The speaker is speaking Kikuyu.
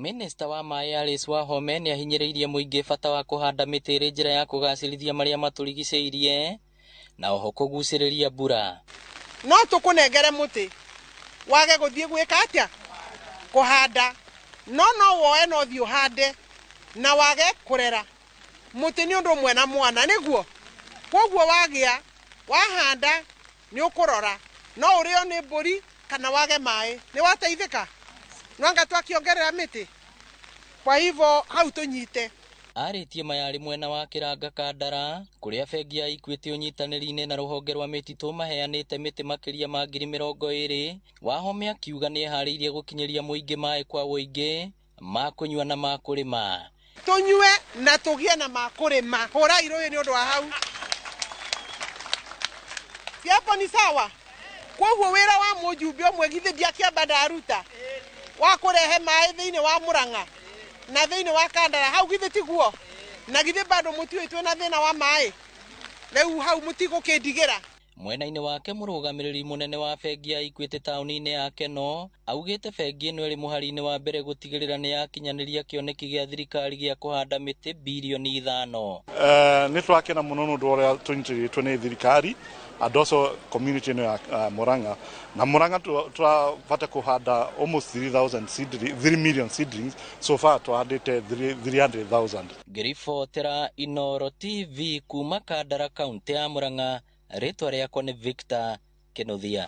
Minista wa maĩ Alice Wahome nĩahinyĩrĩirie mũingĩ bata wa kũhanda mĩtĩ ĩrĩ njĩra ya kũgacĩrithia marĩa matũrigicĩirie na oho kũgucĩrĩria mbura. No tũkũnengere mũtĩ wage gũthiĩ gwĩka atĩa kũhanda, no no woe no thiĩ ũhande na wage kũrera mũtĩ nĩ ũndũ ũmwe na mwana nĩguo. Koguo wagĩa wahanda nĩ ũkũrora no ũrĩo nĩ mbũri kana wage maĩ nĩ wateithĩka no anga twakĩongerera mĩtĩ. Kwa hivyo hau tũnyite. Arĩtie maya arĩ mwena wa Kĩranga Kandara kũrĩa bengi ya Equity ũnyitanĩri-inĩ na rũhonge rwa mĩtitũ maheanĩte mĩtĩ makĩria ma 20,000. Wahome akiuga nĩeharĩirie gũkinyĩria mũingĩ maĩ kwa ũingĩ ma kũnyua na ma kũrĩma. Tũnyue na tũgĩe na ma kũrĩma. Hũrai rũĩ nĩ ũndũ wa hau. Si hapo ni sawa? Koguo wĩra wa mũjumbe ũmwe githĩ ndiakĩamba ndaruta wa kũrehe maĩ thĩinĩ wa Murang'a na thĩinĩ wa Kandara hau githĩ tiguo? Na githĩ bado mũtiũĩ twĩna thĩna wa maĩ rĩu hau mũtigũkĩndigĩra. Mwena-inĩ wake mũrũgamĩrĩri mũnene wa bengi ya Equity taũni-inĩ ya Keno augĩte bengi ĩno ĩrĩ mũhari-inĩ wa mbere gũtigĩrĩra nĩ yakinyanĩria kĩoneki gĩa thirikari gĩa kũhanda mĩtĩ 5 bilioni. Nĩ twakena mũno nĩ ũndũ wa ũrĩa tũnyitĩrĩtwo nĩ thirikari and also community ĩno ya Murang'a na Murang'a tũrabata kũhanda almost 3000 seedlings, 3 million seedlings. So far tũhandĩte 300,000. Ngĩribotera Inoro TV kuma Kandara, kaunti ya Murang'a, rĩtwa rĩakwa nĩ Victor Kinuthia.